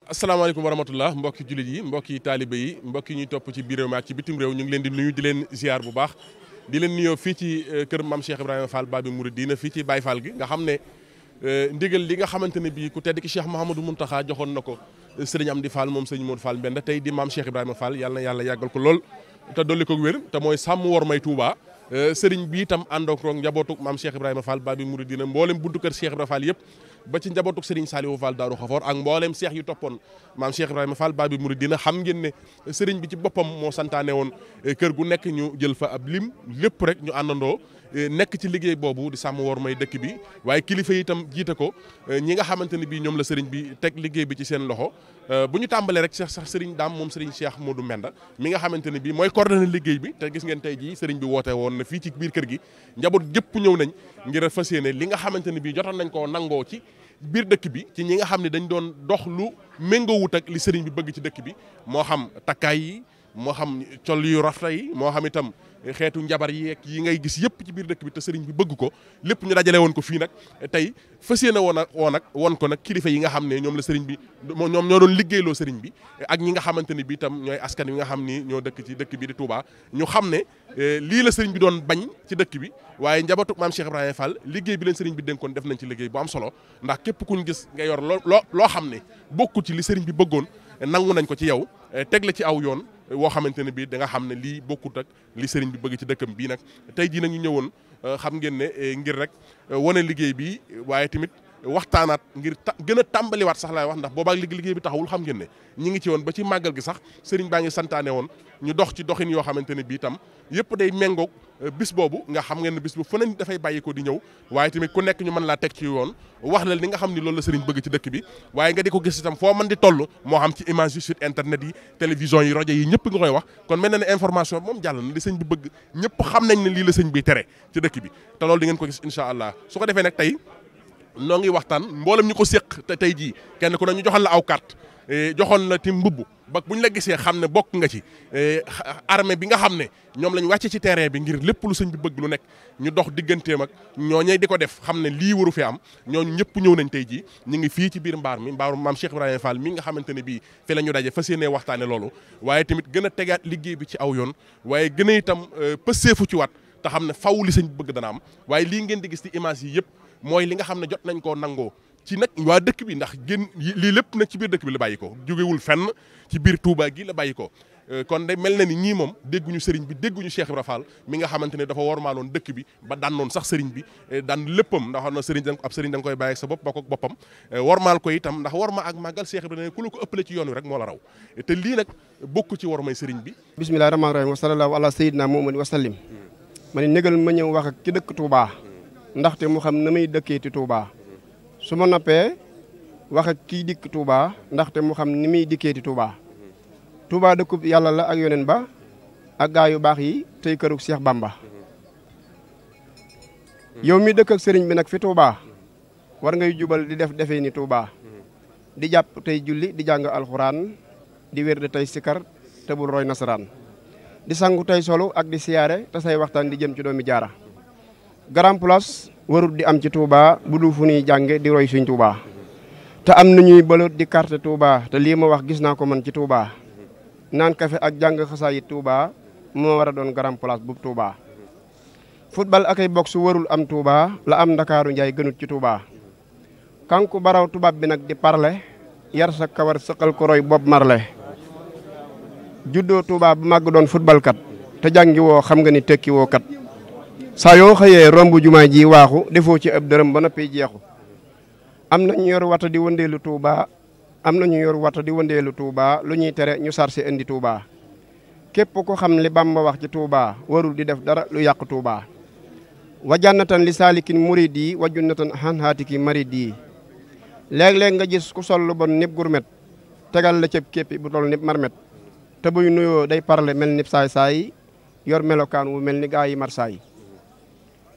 asalaamaaleykum wa rahmatullah mbokki jullit yi mbokki taalibe yi mbokki ñuy topp ci biir réew mi ak ci bitim réew ñu ngi leen di nuyu di leen ziar bu baax di leen nuyoo fii ci kër Mame Cheikh Ibrahima Fall Babi Mouridina fii ci Baye Fall gi nga xam ne ndigal li nga xamante ne bii ku tedd ki Cheikh Mouhamadou Mountakha joxoon na ko sëriñ Amdi Fall moom sëriñ Modou Fall Mbenda tey di Mame Cheikh Ibrahima Fall yàlla na yàlla yàggal ko lool te dolli ko wér te mooy sàmm wor may Touba sëriñ bi itam àndoon ko njabootuk Mame Cheikh Ibrahima Fall Babi Mouridina mboolem buntu kër Cheikh Ibrahima Fall yëpp ba ci njabootuk Serigne Saliou Fall Daaru Xafoor ak mboolem seex yu toppoon Mame Cheikh Ibrahima Fall Babi Mouridina xam ngeen ne Serigne bi ci boppam moo santaane woon kër gu nekk ñu jël fa ab lim lépp rek ñu àndandoo nekk ci liggéey boobu di sàmm wor may dëkk bi waaye kilifa yi itam jiite ko ñi nga xamante ne bii ñoom la Serigne bi teg liggéey bi ci seen loxo bu ñu tàmbalee rek sax Serigne Dame moom Serigne Cheikh Modou Mbenda mi nga xamante ne bii mooy coordonné liggéey bi te gis ngeen tey jii Serigne bi woote woon na fii ci biir kër gi njaboot gépp ñëw nañ ngir fas yéene li nga xamante ne bii jotoon nañ koo nangoo ci biir dëkk bi ci ñi nga xam ne dañ doon dox lu méngoowut ak li sëriñ bi bëgg ci dëkk bi moo xam takkaay yi moo xam col yu rafet yi moo xam itam xeetu njabar yi ak yi ngay gis yëpp ci biir dëkk bi te sëriñ bi bëgg ko lépp ñu dajale woon ko fii nag tey fas yéene woon ko nag kilifa yi nga xam ne ñoom la sëriñ bi ñoom ñoo doon liggéeyloo sëriñ bi ak ñi nga xamante ne bi itam ñooy askan wi nga xam ni ñoo dëkk ci dëkk bi di Touba ñu xam ne lii la sëriñ bi doon bañ ci dëkk bi waaye njabootu Mame Cheikh Ibrahima Fall liggéey bi leen sëriñ bi dénkoon def nañ ci liggéey bu am solo ndax képp kuñ gis nga yor loo xam ne bokku ci li sëriñ bi bëggoon nangu nañ ko ci yow teg la ci aw yoon woo xamante ne bii da nga xam ne lii bokkut ak li sëriñ bi bëgg ci dëkkam bii nag tey jii nag ñu ñëwoon xam ngeen ne ngir rek wane liggéey bi waaye tamit waxtaanaat ngir gën a tàmbaliwaat sax laay wax ndax boobaak liggéey bi taxawul xam ngeen ne ñi ngi ci woon ba ci màggal gi sax sëriñ baa ngi santaane woon ñu dox ci doxin yoo xamante ne bii tam yëpp day méngoog bis boobu nga xam ngeen ne bis bu fu ne dafay bàyyi ko di ñëw waaye tamit ku nekk ñu mën laa teg ci yoon wax la li nga xam ni loolu la sëriñ bëgg ci dëkk bi waaye nga di ko gis itam foo mën di toll moo xam ci image yi sur internet yi télévision yi rajo yi ñëpp nga koy wax kon mel na ne information moom jàll na li sëñ bi bëgg ñëpp xam nañ ne lii la sëñ bi tere ci dëkk bi te loolu di ngeen ko gis incha allah su ko defee nag tey noo ngi waxtaan mboolem ñu ko séq te tey jii kenn ku ne ñu joxoon la aw carte joxoon la ti mbubb ba buñ la gisee xam ne bokk nga ci armée bi nga xam ne ñoom lañ wàcce ci terrain bi ngir lépp lu sëñ bi bëgg lu nekk ñu dox digganteem ak ñooñee di ko def xam ne lii waru fi am ñooñu ñëpp ñëw nañ tey jii ñu ngi fii ci biir mbaaru Mame Cheikh Ibrahima Fall mi nga xamante ne bii fi la ñu daje fas yéenee waxtaane loolu waaye tamit gën a tegaat liggéey bi ci aw yoon waaye gën a itam pëseefu ci waat te xam ne faw li sëñ bi bëgg dana am waaye lii ngeen di gis ci image yi yëpp mooy li nga xam ne jot nañ koo nangoo ci nag waa dëkk bi ndax génn lii lépp nag ci biir dëkk bi la bàyyi ko jógewul fenn ci biir Touba gi la bàyyi ko kon day mel na ni ñii moom dégguñu sëriñ bi dégguñu Cheikh Ibra Fall mi nga xamante ne dafa wormaaloon dëkk bi ba dànnoon sax sëriñ bi daan léppam ndax na sëriñ ab sëriñ da nga koy bàyyi ak sa bopp ba ko boppam wormaal ko itam ndax worma ak màggal Cheikh Ibra ne ku la ko ëppale ci yoon wi rek moo la raw te lii nag bokk ci wormay sëriñ bi bismillahi rahmaani rahim wa sallallahu ala sayyidina Muhammad wa sallim ma ne négal ma ñëw wax ak ki dëkk Touba ndaxte mu xam na muy dëkkee ti Touba su ma noppee wax ak kii dikk Touba ndaxte mu xam ni muy dikkee ti Touba Touba dëkkub yàlla la ak yoneen ba ak gaa yu baax yi tey kërug Cheikh Bamba yow mi dëkk ak sëriñ bi nag fi Touba war ngay jubal di defee ni Touba di jàpp tey julli di jàng alxuraan di wér de tey sikar te bul roy nasaraan di sangu tey solu ak di siyaare te say waxtaan di jëm ci doomi jaara Grand Place warut di am ci Touba bu dul fu ñuy jànge di roy suñ Touba te am na ñuy bëlot di carte Touba te lii ma wax gis naa ko man ci Touba naan kafe ak jàng xasaayit Touba moo war a doon Grand Place bu Touba football ak ay box warul am Touba la am Ndakaaru Njaay gënut ci Touba kanku baraw tubaab bi nag di parle yar sa kawar sëqal ko roy Bob Marley juddoo Touba bu màgg doon football kat te jàngi woo xam nga ni tekki woo kat saa yoo xëyee romb jumaa ji waaxu defoo ci ab dërëm ba noppi jeexu am na ñu yor wata di wëndeelu Touba lu ñuy tere ñu sarse indi Touba képp ko xam li Bamba wax ci Touba warul di def dara lu yàq Touba wajannatan li saalikin murid yi wajunnatan han haatiki marid yi léeg-léeg nga gis ku sol lu bon nib gurmet tegal la cëb képpi bu tol nib marmet te buy nuyoo day parle mel ni saay-saay yor melokaan wu mel ni gaa yi marsaay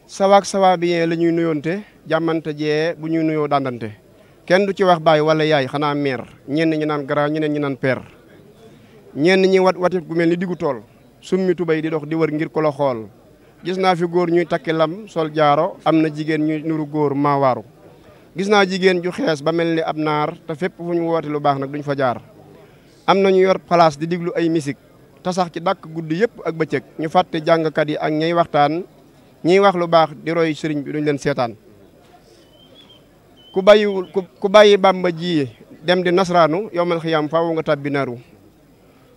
sawaak sawa bien la ñuy nuyoonte jàmmante jee bu ñuy nuyoo dandante kenn du ci wax baay wala yaay xanaa meer ñenn ñi naan grand ñeneen ñi naan père ñenn ñi watit gu mel ni diggu tool summi tubay di dox di wër ngir ko la xool gis naa fi góor ñuy takki lam sol jaaro am na jigéen ñuy nuru góor maawaaru gis naa jigéen ju xees ba mel ni ab naar te fépp fu ñu woote lu baax nag duñ fa jaar am na ñu yor place di diglu ay musique te sax ci dàkk guddi yëpp ak bëccëg ñu fàtte jàngkat yi ak ñay waxtaan ñiy wax lu baax di roy sëriñ bi duñ leen seetaan ku bàyyi Bàmba ji dem di nasraanu yowmal xiyaam faaw nga tàbbi naru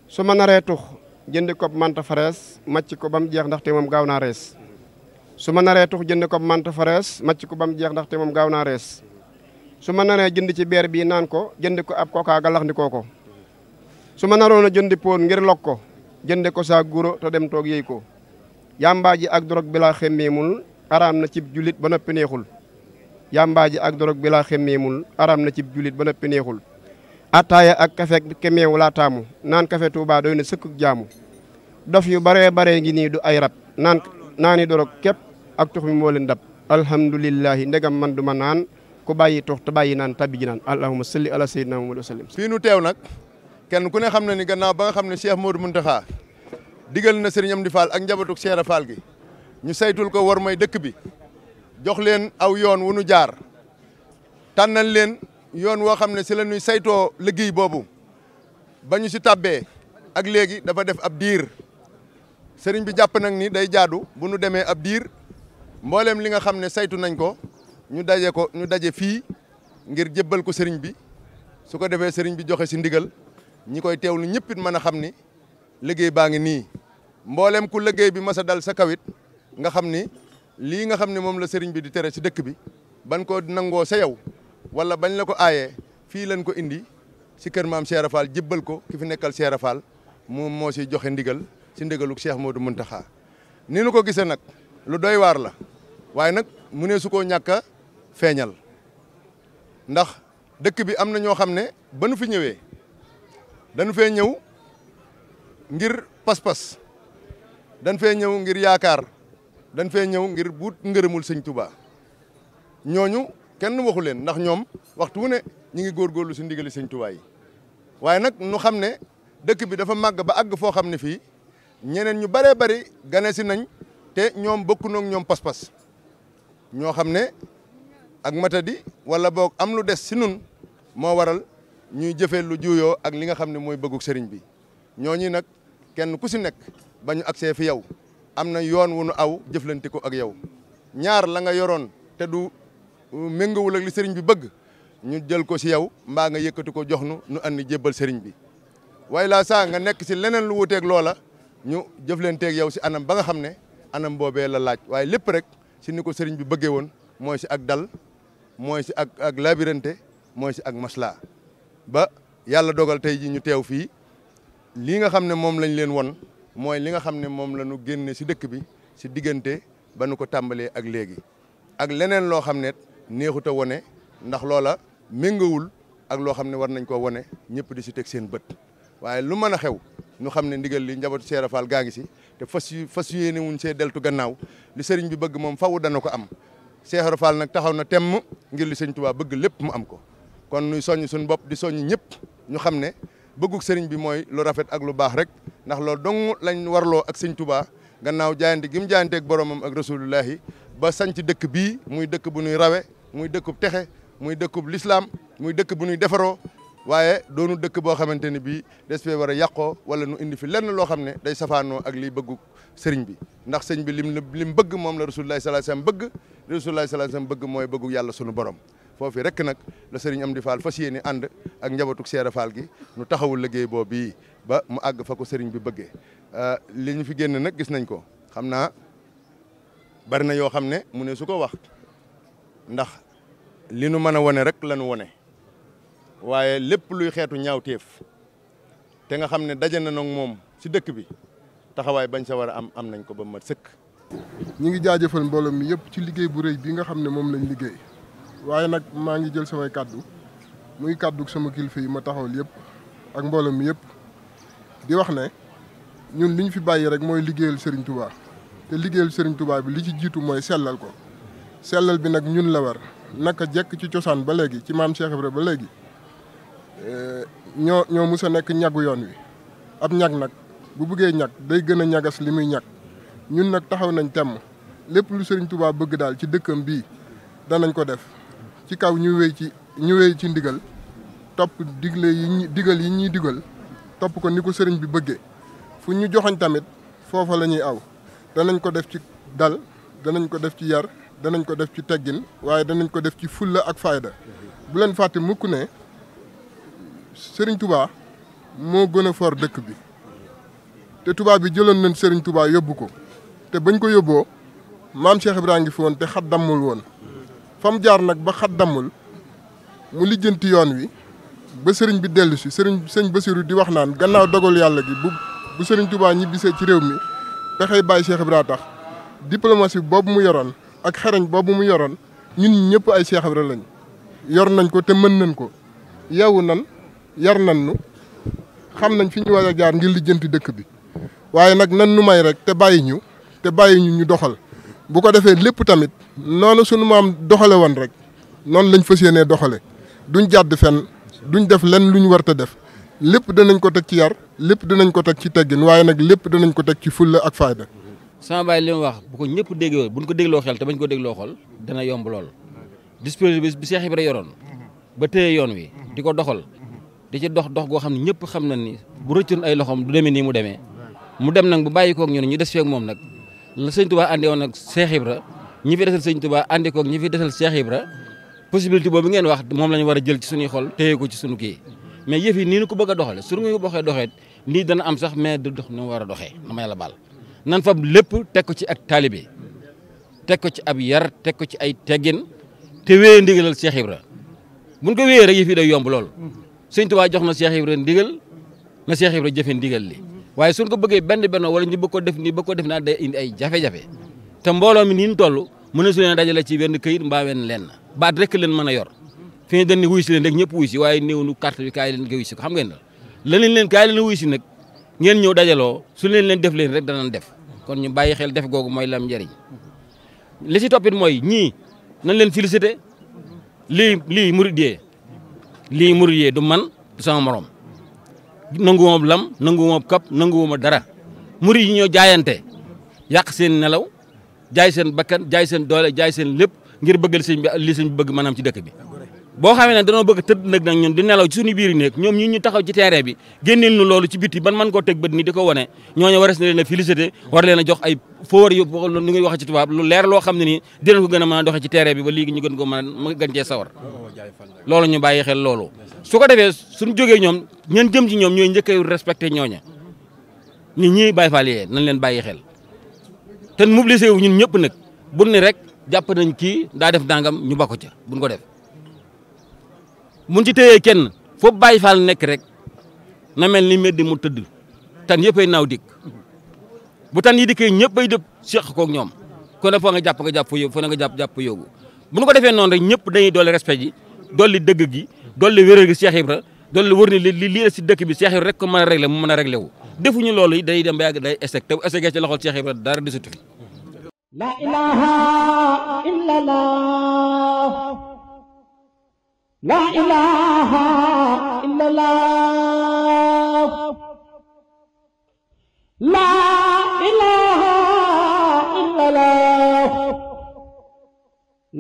su ma naree tux jënd ko manta farees màcc ko ba mu jeex ndaxte moom gaaw naa rees su ma naree tux jënd ko manta farees màcc ko ba mu jeex ndaxte moom gaaw naa rees su ma naree jënd ci beer bii naan ko jënd ko ab kookaa galaxndikoo ko su ma naroon a jëndi poon ngir lok ko jënde ko saa guro te dem toog yëy ko yàmbaa ji ak dorog bi laa xemmeemul araam na cib julit ba noppi neexul yàmbaa ji ak dorog bi laa xemmeemul araam na cib julit ba noppi neexul attaaya ak kafe kemeewu laa taamu naan kafe Tuubaa doy na sëkkuk jaamu dof yu baree baree ngi nii du ay rab naani dorog képp ak tux mi moo leen dab alhamdulillahi ndegam man du ma naan ku bàyyi tux te bàyyi naan tabbi ji naan allahumma salli ala sayyidina Muhammad wa sallim. fii nu teew nag kenn ku ne xam na ni gannaaw ba nga xam ne Cheikh Modou Mountakha digal na Serigne Amdi Fall ak njabootu Cheikh Fall gi ñu saytul ko war may dëkk bi jox leen aw yoon wu nu jaar tànnal leen yoon woo xam ne si la ñuy saytoo liggéey boobu ba ñu si tàbbee ak léegi dafa def ab diir Serigne bi jàpp nag ni day jaadu bu nu demee ab diir mbooleem li nga xam ne saytu nañ ko ñu daje fii ngir jébbal ko Serigne bi su ko defee Serigne bi joxe si ndigal ñi koy teewlu ñëpp it mën a xam ni liggéey baa ngi nii mboolem ku liggéey bi mas a dal sa kawit nga xam ni lii nga xam ne moom la sëriñ bi di tere si dëkk bi ban ko nangoo sa yow wala bañ la ko aayee fii lañ ko indi si kër maam Cheikh Fall jébbal ko ki fi nekkal Cheikh Fall moom moo si joxe ndigal si ndigaluk Cheikh Modou Mountakha ni nu ko gisee nag lu doy waar la waaye nag mu ne su koo ñàkk a feeñal ndax dëkk bi am na ñoo xam ne ba nu fi ñëwee dañu fee ñëw ngir pas-pas dañ fee ñëw ngir yaakaar dañ fee ñëw ngir buut ngërëmul sëñ Touba ñooñu kenn waxu leen ndax ñoom waxtu wu ne ñi ngi góorgóorlu si ndigali sëñ Touba yi waaye nag nu xam ne dëkk bi dafa màgg ba àgg foo xam ne fii ñeneen ñu bëree bëri gane si nañ te ñoom bokku noog ñoom pas-pas ñoo xam ne ak matadi wala boog am lu des si nun moo waral ñuy jëfee lu juuyoo ak li nga xam ne mooy bëgguk sëriñ bi ñooñu nag kenn ku si nekk ba ñu agsee fi yow am na yoon wu nu aw jëflante ko ak yow ñaar la nga yoroon te du méngawul ak li sëriñ bi bëgg ñu jël ko si yow mbaa nga yëkkati ko jox nu andi jébbal sëriñ bi waaye laa saa nga nekk si leneen lu wuteeg loola ñu jëflanteeg yow si anam ba nga xam ne anam boobee la laaj waaye lépp rek si ni ko sëriñ bi bëggee woon mooy si ak dal mooy si ak labirante mooy si ak masla ba yàlla dogal tey ji ñu teew fii lii nga xam ne moom lañ leen won mooy li nga xam ne moom la ñu génne si dëkk bi si diggante ba nu ko tàmbalee ak léegi ak leneen loo xam ne neexut a wone ndax loola méngawul ak loo xam ne war nañ koo wone ñëpp di si teg seen bët waaye lu mën a xew ñu xam ne ndigal li njabootu Cheikh Fall gaa ngi si te fas yéene wuñ see deltu gannaaw li sëriñ bi bëgg moom faw dana ko am Cheikh Fall nag taxaw na temm ngir li sëñ Tuubaa bëgg lépp mu am ko kon nuy soññ suñu bopp di soññ ñëpp ñu xam ne bëgguk sëriñ bi mooy lu rafet ak lu baax rek ndax loolu dong lañ warloo ak sëñ Tuubaa gannaaw jaayante gi mu jaayanteeg boromam ak rasulullahi ba sanc dëkk bii muy dëkk bu nuy rawe muy dëkkub texe muy dëkkub lislaam muy dëkk bu nuy defaroo waaye doonu dëkk boo xamante ne bii des fee war a yàqoo wala nu indi fi lenn loo xam ne day safaanoo ak liy bëgguk sëriñ bi ndax sëñ bi lim bëgg moom la rasulullahi sallallahu alayhi wasallam bëgg rasulullahi sallallahu alayhi wasallam bëgg mooy bëgguk yàlla sunu borom foofu rek nag la sëriñ Amdi Fall fas yéene ànd ak njabootuk Cheikh Fall gi nu taxawul liggéey boobu bii ba mu àgg fa ko sëriñ bi bëggee li ñu fi génn nag gis nañ ko xam naa bari na yoo xam ne mu ne su ko wax ndax li nu mën a wone rek la nu wone waaye lépp luy xeetu ñaawteef te nga xam ne daje na nag moom si dëkk bi taxawaay bañ sa war a am nañ ko ba mat sëkk. ñi ngi jaajëfal mbooloo mi yëpp ci liggéey bu rëy bi nga xam ne moom lañ liggéey waaye nag maa ngi jël samay kàddu muy kàddu sama kilifa yi ma taxawal yëpp ak mbooloo mi yëpp di wax ne ñun li ñu fi bàyyi rek mooy liggéeyal Serigne Touba te liggéeyal Serigne Touba bi li ci jiitu mooy sellal ko sellal bi nag ñun la war naka jekk ci cosaan ba léegi ci maam Cheikh Ibra ba léegi ñoo mus a nekk ñagu yoon wi ab ñag nag bu bëggee ñag day gën a ñagas li muy ñag ñun nag taxaw nañ temm lépp lu Serigne Touba bëgg daal ci dëkkam bii danañ ko def ci kaw ñu wéy ci ndigal topp digal yi ñuy digal topp ko ni ko sëriñ bi bëggee fu ñu joxoñ tamit foofa la ñuy aw danañ ko def ci dal danañ ko def ci yar danañ ko def ci teggin waaye danañ ko def ci fulla ak fayda bu leen fàtte mukk ne sëriñ Touba moo gën a for dëkk bi te Touba bi jëloon nañ sëriñ Touba yóbbu ko te bañ ko yóbboo maam Cheikh Ibrahima ngi fi woon te xat dammul woon fa mu jaar nag ba xat dammul mu lijjanti yoon wi ba sëriñ bi dellu si sëñ Bassirou di wax naan gannaaw dogal yàlla gi bu sëriñ Touba ñibbisee ci réew mi pexey bàyyi Cheikh Ibrahima tax diplomatie boobu mu yoroon ak xereñ boobu mu yoroon ñun ñëpp ay Cheikh Ibrahima lañ yor nañ ko te mën nañ ko yeewu nan yar nan nu xam nañ fi ñu war a jaar ngir lijjanti dëkk bi waaye nag nan nu may rek te bàyyi ñu ñu doxal bu ko defee lépp tamit noonu sunu maam doxale woon rek noonu lañ fas yéenee doxale duñ jàdd fenn duñ def lenn lu ñu war a def lépp danañ ko teg ci yar lépp danañ ko teg ci teggin waaye nag lépp danañ ko teg ci fulla ak fayda. sama baay li mu wax bu ko ñëpp déggoo buñ ko dégloo xel te bañ ko dégloo xol dana yomb lool dispositif bi Cheikh Ibra yoroon ba téye yoon wi di ko doxal di ci dox goo xam ne ñëpp xam nañ ni bu rëccoon ay loxoom du demee nii mu demee mu dem nag bu bàyyi koog ñun ñu des feeg moom nag la sëñ Touba andi woon nag Cheikh Ibra ñi fi desal sëñ Touba andi koog ñi fi desal Cheikh Ibra possibilité boobu ngeen wax moom la ñu war a jël ci suñuy xol téye ko ci suñu kii mais yëf yi nii nu ko bëgg a doxale suñu ko boxee doxee nii dana am sax mais du dox na war a doxee na ma yàlla baal nan fa lépp teg ko ci ak taalibe teg ko ci ab yar teg ko ci ay teggin te wéyee ndigalal Cheikh Ibra buñ ko wéyee rek yëf yi day yomb lool sëñ Touba jox na Cheikh Ibra ndigal na Cheikh Ibra jëfe ndigal li waaye suñ ko bëggee benn wala ñu bëgg ko def nii bëgg ko def naa day indi ay jafe-jafe te mbooloo mi nii ñu toll mën na su leen dajale ci benn këyit mbaa wenn lenn baat rek leen mën a yor fi ñu dañ ne wuy si leen rek ñëpp wuy si waaye néew nu carte bi kaay leen nga wuy si ko xam ngeen la leen kaay leen wuy si nag ngeen ñëw dajaloo su leen def leen rek danañ def kon ñu bàyyi xel def googu mooy lam njëriñ li si toppit mooy ñii nañ leen félicité lii muridiyee du man du sama morom nanguwuma lam nanguwuma kap nanguwuma dara murid yi ñoo jaayante yàq seen nelaw jaay seen bakkan jaay seen doole jaay seen lépp ngir bëggal sëñ bi li sëñ bi bëgg maanaam ci dëkk bi boo xamee ne danoo bëgg tëdd nag ñun di nelaw ci suñu biir néeg ñoom ñu taxaw ci terrain bi génneel nu loolu ci biti ban man koo teg bët ni di ko wane ñooñu wares na leen a félicité war leen a jox ay fóor yu lu ngay wax ci tubaab lu leer loo xam ne nii dinañ ko gën a mën a doxee ci terrain bi ba léegi ñu gën ko mën a gën cee sawar loolu ñu bàyyi xel loolu su ko defee suñu jógee ñoom ñeen jëm ci ñoom ñooy njëkk a respecté ñooña nit ñi Baay Faal yee nañ leen bàyyi xel te mobilisé wu ñun ñëpp nag buñ ne rek jàpp nañ kii daa def dangam ñu bakko ca buñ ko def mun ci téyee kenn foofu Baay Faal nekk rek na mel ni meddi mu tëdd tan yëppay naaw dikk bu tan yi dikkee ñëppay dëpp seq koog ñoom kon nag foo nga jàpp fa yóbbu foo nga jàpp fa yóbbu bu ñu ko defee noonu rek ñëpp dañuy dolli respect ji dolli dëgg gi dolli wéral gi Cheikh Ibra dolli wër ni lii la si dëkk bi Cheikh Ibra rek ko mën a réglé mu mën a réglé wu defuñu loolu yi day dem ba yàgg day échec te bu échecee ci loxol Cheikh Ibra dara desatu fi la ilaha illallah la ilaha illallah la ilaha illallah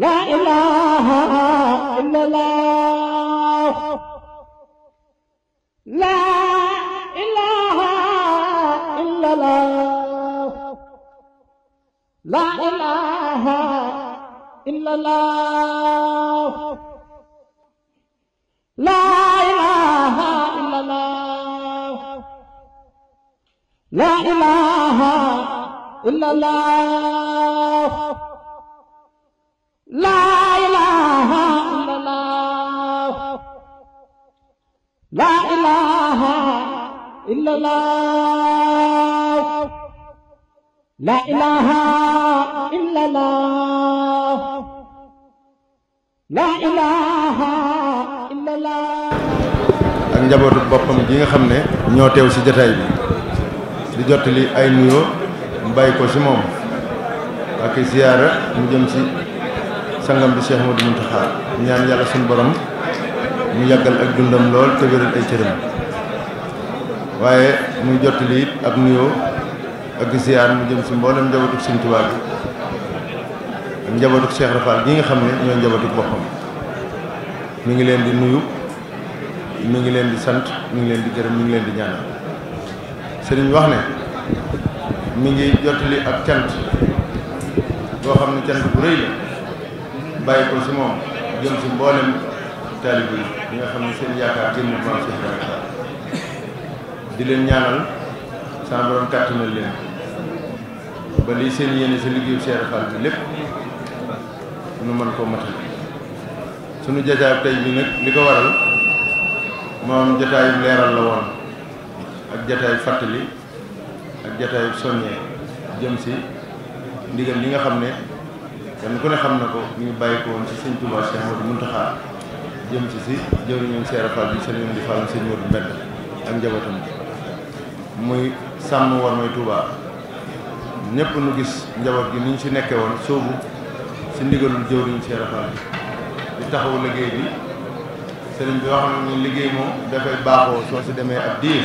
la ilaha illallah la ilaha illallah la ilaha illallah la ilaha illallah la ilaha illallah la ilaha illallah la ilaha illallah la ilaha illallah la ilaha illallah ak njabootu boppam gi nga xam ne ñoo teew ci jotaay bi di jottali ay nuyoo mu bàyyi ko ci moom ak ziyaara mu jëm ci sangam bi Cheikh Modou Mountakha ñaan yàlla suñu borom mu yàggal ak dundam lool te wéral ay cëram waaye muy jottali it ak nuyoo ak ziyaar mu jëm ci mboolem njabootu Sëriñ Tuubaa bi ak njabootu Cheikh Rafal gi nga xam ne ñoo njabootu boppam mi ngi leen di nuyu mi ngi leen di sant mi ngi leen di gërëm mi ngi leen di ñaanal sëriñ wax ne mi ngi jottali ak cant boo xam ne cant bu rëy la bàyyi ko si moom jëm si mboolem taalibe yi nga xam ne seen yaakaar génn maam Cheikh Ibrahima Fall di leen ñaanal sama borom kàttanal leen ba lii seen yéene si liggéeyu Cheikh Fall bi lépp nu mën koo matal sunu jataay tey bi nag li ko waral moom jataayu leeral la woon ak jataayu fàttali ak jataayu soññee jëm si ndigal li nga xam ne kenn ku ne xam na ko ñu ngi bàyyi ko woon si sëñ Touba Cheikh Modou Mountakha jëm si jëwriñu Cheikh Fall bi sëñ di Fall sëñ Modou Mbedd ak njabootam muy sàmm war mooy Touba ñëpp nu gis njaboot gi ni ñu si nekkee woon soobu si ndigalul jëwriñu Cheikh Fall di taxaw liggéey bi sëriñ bi wax na ni liggéey moom dafay baaxoo soo si demee ab diir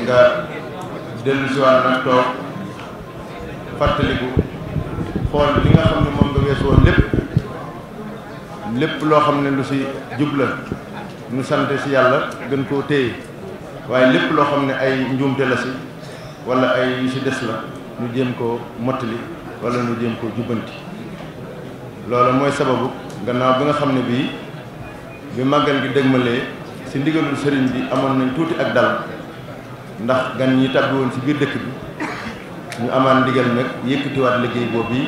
nga dellu si waat nag toog fàttaliku xool li nga xam ne moom nga weesu woon lépp loo xam ne lu si jubla nu sant si yàlla gën koo téye waaye lépp loo xam ne ay njuumte la si wala ay yu si des la ñu jéem koo mottali wala ñu jéem koo jubbanti loolu mooy sababu gannaaw bi nga xam ne bi màggal gi dëgmalee si ndigalul sëriñ bi amoon nañ tuuti ak dal ndax gan ñi tàbbi woon si biir dëkk bi ñu amaan ndigal nag yëkkatiwaat liggéey boobu yi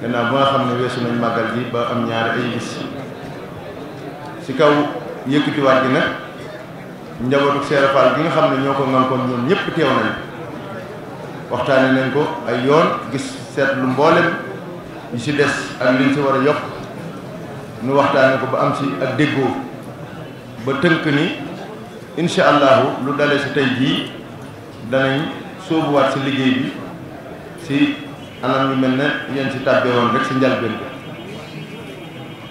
gannaaw ba nga xam ne weesu nañ màggal gi ba am ñaari ay bis si kaw yëkkatiwaat gi nag njabootu Cheikh Fall gi nga xam ne ñoo ko ngànkoon ñoom ñëpp teew nañ waxtaane nañ ko ay yoon gis seetlu mboolem yi si des ak liñ si war a yokk nu waxtaane ko ba am si ak déggoo ba tënk ni incha allahu lu dale si tey jii danañ sóobuwaat si liggéey bi si anam yu mel ne yéen si tàbbee woon rek si njalbeen ko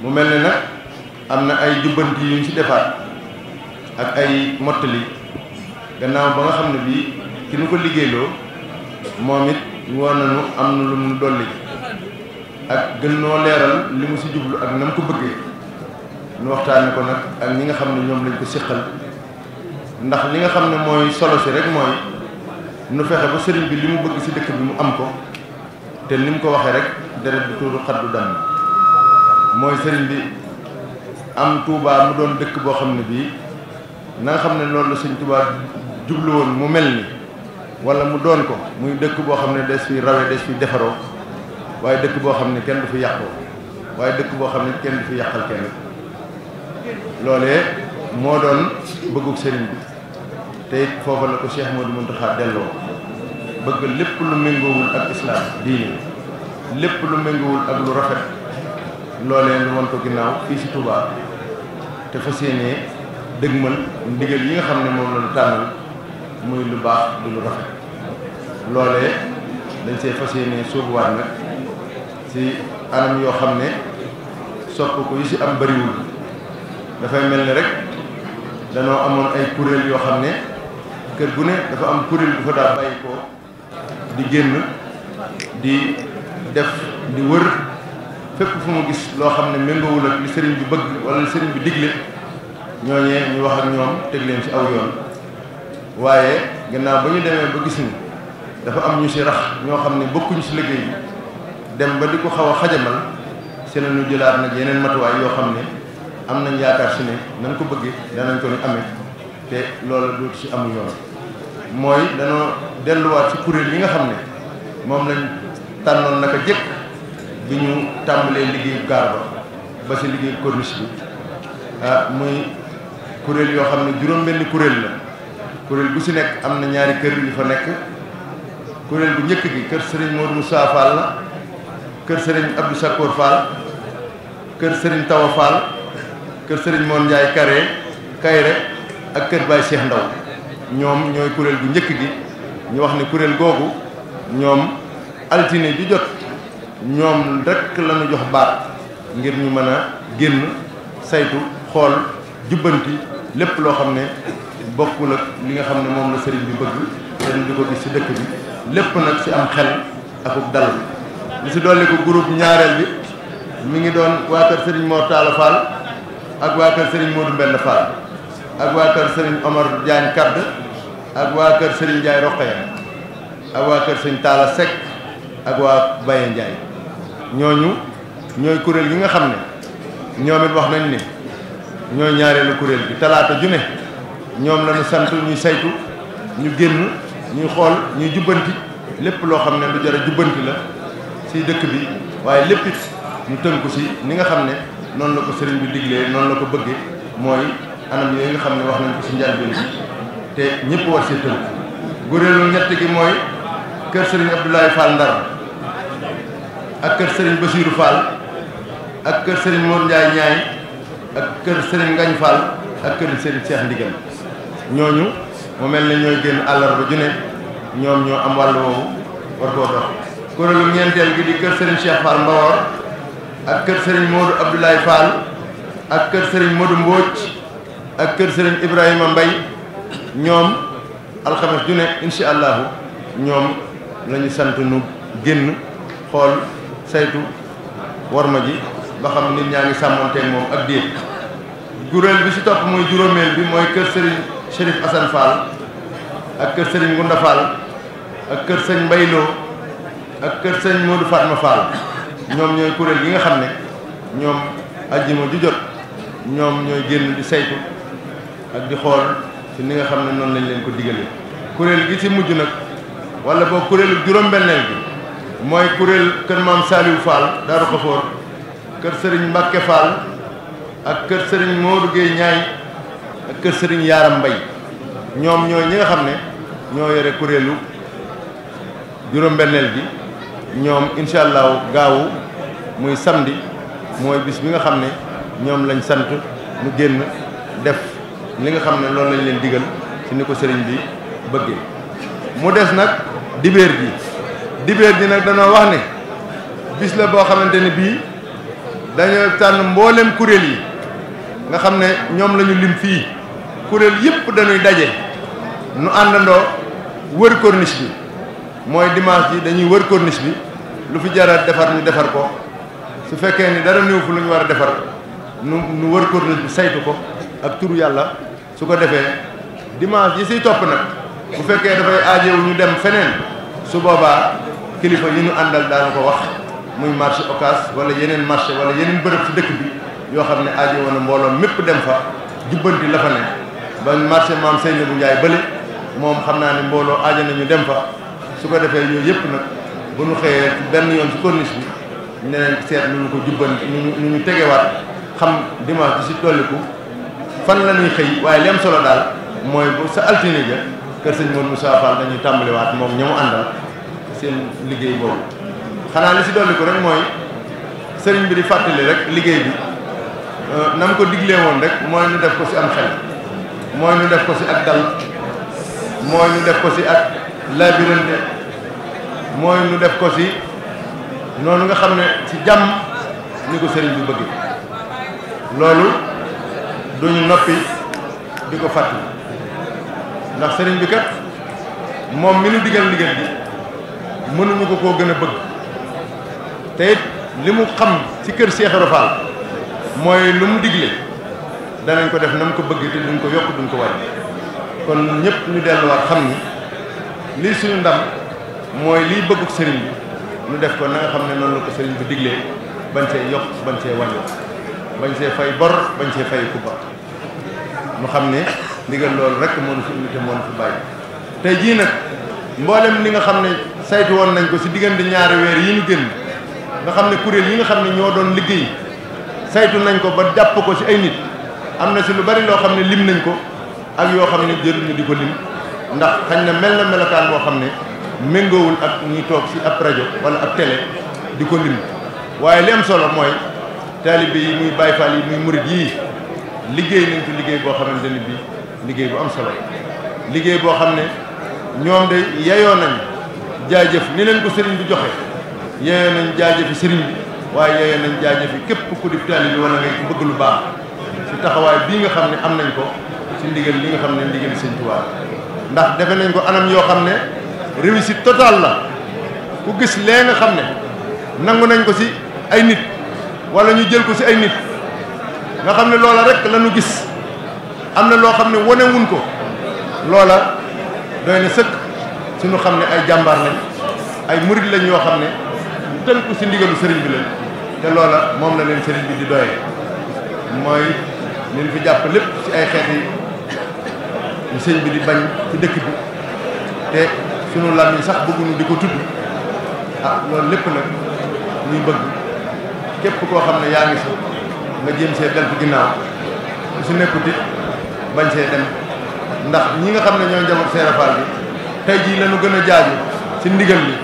mu mel ne nag am na ay jubbanti yu ñu si defaat ak ay mottali gannaaw ba nga xam ne bii ki nu ko liggéeyloo moom it woon nañu am na lu mu dolli ak gën noo leeral li mu si jublu ak na mu ko bëggee nu waxtaane ko nag ak ñi nga xam ne ñoom lañ ko séqal ndax li nga xam ne mooy solo si rek mooy nu fexe ba sëriñ bi li mu bëgg si dëkk bi mu am ko te ni mu ko waxee rek deret bi tuuru xaddu dam mooy sëriñ bi am Touba mu doon dëkk boo xam ne bii na nga xam ne loolu la sëñ Touba jublu woon mu mel ni wala mu doon ko muy dëkk boo xam ne des fi rawe des fi defaroo waaye dëkk boo xam ne kenn du fi yàqoo waaye dëkk boo xam ne kenn du fi yàqal kenn loolee moo doon bëggug sëriñ bi te it foofa la ko Cheikh Modou Mountakha delloo bëgg lépp lu méngoowul ak islam diine lépp lu méngoowul ak lu rafet loolee lu won ko ginnaaw fii si Touba te fas yéenee dëgmal ndigal yi nga xam ne moom la ñu tànnal muy lu baax du lu rafet loolee dañ see fas yéenee sóobuwaat nag si anam yoo xam ne sopp ko yi si am bariwul dafay mel ni rek danoo amoon ay kuréel yoo xam ne kër gu ne dafa am kuréel bu fa daa bàyyi ko di génn di def di wër fépp fu mu gis loo xam ne méngoowul ak li sëriñ bi bëgg wala li sëriñ bi digle ñooñee ñu wax ak ñoom teg leen ci aw yoon waaye gannaaw ba ñu demee ba gis ni dafa am ñu si rax ñoo xam ne bokkuñu si liggéey bi dem ba di ko xaw a xajamal si la ñu jëlaat nag yeneen matuwaay yoo xam ne am nañ yaakaar si ne nañ ko bëggee danañ ko ni amee te loolu dootu si amu yoon mooy danoo delluwaat ci kuréel yi nga xam ne moom lañ tànnoon naka jëkk bi ñu tàmbalee liggéeyu gaar ba si liggéeyu corniche bi muy kuréel yoo xam ne juróom-benni kuréel la kuréel bu si nekk am na ñaari kër yu fa nekk kuréel bu njëkk gi kër Serigne Modou Moussa Fall la kër Serigne Abdou Sakour Fall kër Serigne Tawa Fall kër Serigne Moon Ndiaye Kayre ak kër Baye Cheikh Ndaw ñoom ñooy kuréel bu njëkk gi ñu wax ne kuréel googu ñoom altine ju jot ñoom rek la ñu jox baat ngir ñu mën a génn saytu xool jubbanti lépp loo xam ne bokkul ak li nga xam ne moom la sëriñ bi bëgg te ñu di ko gis ci dëkk bi lépp nag ci am xel akub dal li ci dolli ko groupe ñaareel bi mi ngi doon waa kër Serigne Mor Talla Fall ak waa kër Serigne Modou Mbend Fall ak waa kër Serigne Omar Diagne Kadd ak waa kër Serigne Ndiaye Rokhaya ak waa kër Serigne Talla Seck ak waa Baye Ndiaye ñooñu ñooy kuréel gi nga xam ne ñoom it wax nañ ne ñooy ñaareelu kuréel bi talaata ju ne ñoom la ñu sant ñuy saytu ñu génn ñuy xool ñuy jubbanti lépp loo xam ne lu jar a jubbanti la ci dëkk bi waaye lépp it ñu tënku ci ni nga xam ne noonu la ko sëriñ bi diglee noonu la ko bëggee mooy anam yooyu nga xam ne wax nañ ko ci njëlbéen bi te ñëpp war see tënku. kuréelu ñett gi mooy kër sëriñ Abdoulaye Fall Ndar ak kër sëriñ Bassirou Fall ak kër sëriñ Mor Ndiaye Ñaay ak kër sëriñ Ngañ Fall ak kër sëriñ Cheikh Ndigal ñooñu mu mel ne ñooy génn àllarba ju ne ñoom ñoo am wàllu woowu war koo dox. kuréelu ñeenteel gi di kër sëriñ Cheikh Fall Mbawor ak kër sëriñ Modou Abdoulaye Fall ak kër sëriñ Modou Mbodj ak kër sëriñ Ibrahima Mbay ñoom alxames ju ne incha allahu ñoom la ñu sant nu génn xool saytu worma ji ba xam nit ñaa ngi sàmmanteeg moom ak déet. kuréel bi ci topp mooy juróomeel bi mooy kër sëriñ Chérif Assane Fall ak kër sëriñ Gunda Fall ak kër sëriñ Mbayloo ak kër sëriñ Modou Fatma Fall ñoom ñooy kuréel gi nga xam ne ñoom ajjuma ju jot ñoom ñooy génn di saytu ak di xool ci ni nga xam ne noonu lañ leen ko digalee. kuréel gi ci mujj nag wala boo kuréelu juróom-benneel bi mooy kuréel kër maam Saliou Fall Daaru Xafoor kër sëriñ Mbacke Fall ak kër sëriñ Modou Gueye Ñaay ak kër sëriñ Yaaram Mbay ñoom ñooy ñi nga xam ne ñoo yore kuréelu juróom-benneel bi ñoom incha allahu gaawu muy samedi mooy bis bi nga xam ne ñoom lañ sant mu génn def li nga xam ne loolu lañ leen digal ci ni ko sëriñ bi bëggee. mu des nag dibéer ji nag danoo wax ne bis la boo xamante ne bii dañoo tànn mboolem kuréel yi nga xam ne ñoom la ñu lim fii kuréel yëpp dañuy daje nu àndandoo wër corniche bi mooy dimanche ji dañuy wër corniche bi lu fi jara defar ñu defar ko su fekkee ni dara néew fu lu ñu war a defar nu wër corniche bi saytu ko ak turu yàlla su ko defee dimanche yi siy topp nag bu fekkee dafay aajewu ñu dem feneen su boobaa kilifa yi ñu àndal daanu ko wax muy marché Ocass wala yeneen marché wala yeneen bërëb ci dëkk bi yoo xam ne aajowoon na mbooloo mépp dem fa jubbanti la fa ne ba marché maam Seynabou Ndiaye bële moom xam naa ne mbooloo aajo nañu dem fa su ko defee yooyu yëpp nag bu ñu xëyee benn yoon ci corniche bi ñeneen seet nu ñu ko jubbanti nu ñu tegewaat xam dimanche ci tolliku fan la ñuy xëy waaye li am solo daal mooy bu sa altine ja kër sëñ Modou Moussa Fall dañuy tàmbaliwaat moom ñamu àndal seen liggéey boobu. xanaa li si dolliku rek mooy sëriñ bi di fàttali rek liggéey bi na mu ko diglee woon rek mooy ñu def ko si am xel mooy ñu def ko si ak dal mooy ñu def ko si ak labirante mooy ñu def ko si noonu nga xam ne si jàmm ni ko sëriñ bi bëgg loolu duñu noppi di ko fàttali ndax sëriñ bi kat moom mi nu digal ndigal bi mënuñu ko koo gën a bëgg te it li mu xam ci kër Cheikh Ibra Fall mooy lu mu digle danañ ko def na mu ko bëgg te duñ ko yokk duñ ko wàññi kon ñëpp ñu delluwaat xam ni lii suñu ndam mooy liy bëgguk sëriñ bi ñu def ko na nga xam ne noonu la ko sëriñ bi diglee bañ see yokk bañ see wàññi bañ see fay bor bañ see fay kubba mu xam ne ndigal loolu rek moo ñu fi indi te moo ñu fi bàyyi tey jii nag mboolem li nga xam ne saytu woon nañ ko si diggante ñaari weer yi ñu génn nga xam ne kuréel yi nga xam ne ñoo doon liggéey saytu nañ ko ba jàpp ko si ay nit am na si lu bari loo xam ne lim nañ ko ak yoo xam ne jëruñu di ko lim ndax xañ na mel na melokaan boo xam ne méngoowul ak ñuy toog si ab rajo wala ab télé di ko lim waaye li am solo mooy taalibe yi muy Baay Faal yi muy murit yii liggéey nañ ci liggéey boo xamante ni bii liggéey bu am solo liggéey boo xam ne ñoom de yeyoo nañ jaajëf ni leen ko sëriñ bi joxe yeyoo nañ jaajëfi sëriñ bi waaye yeyoo nañ jaajëfi képp ku di taalibe bi wala ngay ku bëgg lu baax ci taxawaay bii nga xam ne am nañ ko ci ndigal li nga xam ne ndigal Sëriñ Tuubaa ndax defe nañ ko anam yoo xam ne réussite totale la ku gis lee nga xam ne nangu nañ ko ci ay nit wala ñu jël ko ci ay nit nga xam ne loola rek la ñu gis am na loo xam ne wane wuñ ko loola doy na sëkk suñu xam ne ay jàmbaar lañ ay murid lañ yoo xam ne tënku si ndigalu sëriñ bi lañ te loola moom la leen sëriñ bi di doyee mooy leen fi jàpp lépp ci ay xeet yi sëriñ bi di bañ ci dëkk bi te sunu làmmiñ sax bëgguñu di ko tudd loolu lépp nag ñuy bëgg képp koo xam ne yaa ngi si nga jéem see deltu ginnaaw su nekkut it bañ see dem ndax ñi nga xam ne ñoo njaboot Seera Faal bi tey jii lañu gën a jaaju si ndigal li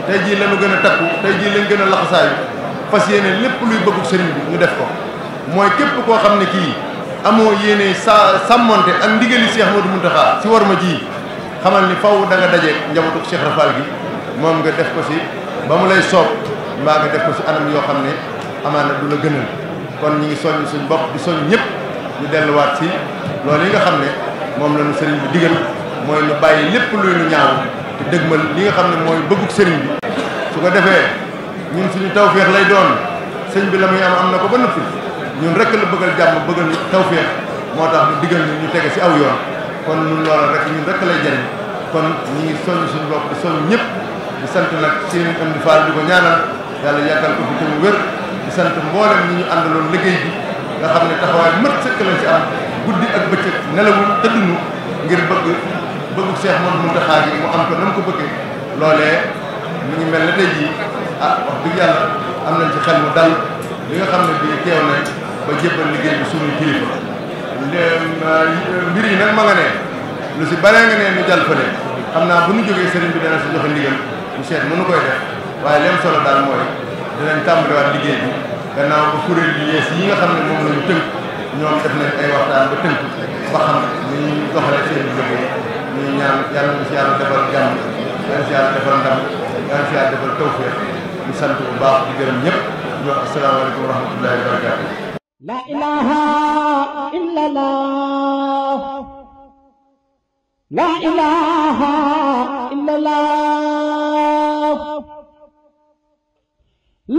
tey jii lañu gën a takku tey jii lañ gën a laxasaayu fas yéene lépp luy bëggu sëriñ bi ñu def ko mooy képp koo xam ne kii amoo yéene sàmmonte ak ndigali Cheikh Modou Mountakha si war ma ji xamal ni faw da nga daje njabootu Cheikh Rafal gi moom nga def ko si ba mu lay soob mbaa nga def ko si anam yoo xam ne amaana du la gënal kon ñi ngi soññ suñ bopp di soññ ñëpp ñu delluwaat si loolu yi nga xam ne moom la ñu sëriñ bi digal mooy ñu bàyyi lépp luy lu ñaaw te dëgmal li nga xam ne mooy bëgguk sëriñ bi su ko defee ñun suñu tawféex lay doon sëñ bi la muy am na ko ba noppi ñun rek la bëggal jàmm bëggal ñu tawféex moo tax ñu digal ñu tege si aw yoon kon ñun loola rek ñun rek lay jariñ kon ñi ngi soññ suñu bopp di soññ ñëpp di sant nag Serigne Amdi Fall di ko ñaanal yàlla yàggal ko fi te mu wér di sant mboolem ñi ñu àndaloon liggéey bi nga xam ne taxawaay mët sëkk lañ ci am guddi ak bëccëg nelawul tëddunu ngir bëggu Cheikh Modou Mountakha gi mu am ko na mu ko bëggee loolee mi ngi mel ne tey jii wax dëgg yàlla am nañ ci xel mu dal li nga xam ne bii teew nañ ba jébbal liggéey bi suñu kilifa mbir yi nag ma nga ne lu si bare nga ne nu jàll fa ne xam naa bu ñu jógee sëriñ bi dana si joxe ndigal ñu seet mënu koy def waaye leen solo daal mooy dinañ tàmbaliwaat liggéey bi gannaaw ba kuréel yi yees yi nga xam ne moom la ñu tënk ñoom def nañ ay waxtaan ba tënk ba xam ni ñuy doxale seen liggéey ñuy ñaan yàlla na si yàlla defal jàmm yàlla si yàlla defal ndam yàlla si yàlla defal tawfeex ñu sant bu baax di gërëm ñëpp ñu wax asalaamaaleykum wa rahmatullahi wa barakatuh. La ilaha illallah. La ilaha illallah.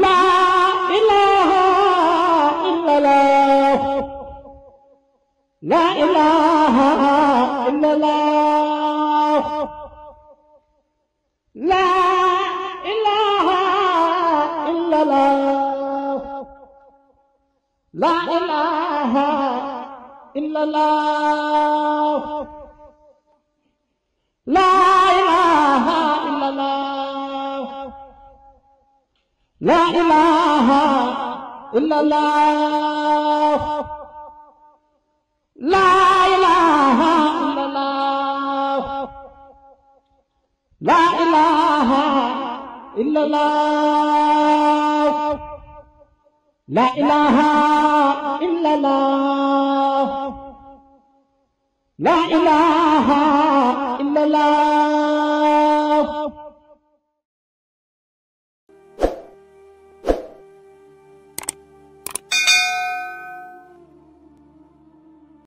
La ilaha illallah. La ilaha illallah. La ilaha illallah. La ilaha illallah. La ilaha illallah. La ilaha illallah. La ilaha illallah. La ilaha illallah. La ilaha illallah. La ilaha illallah.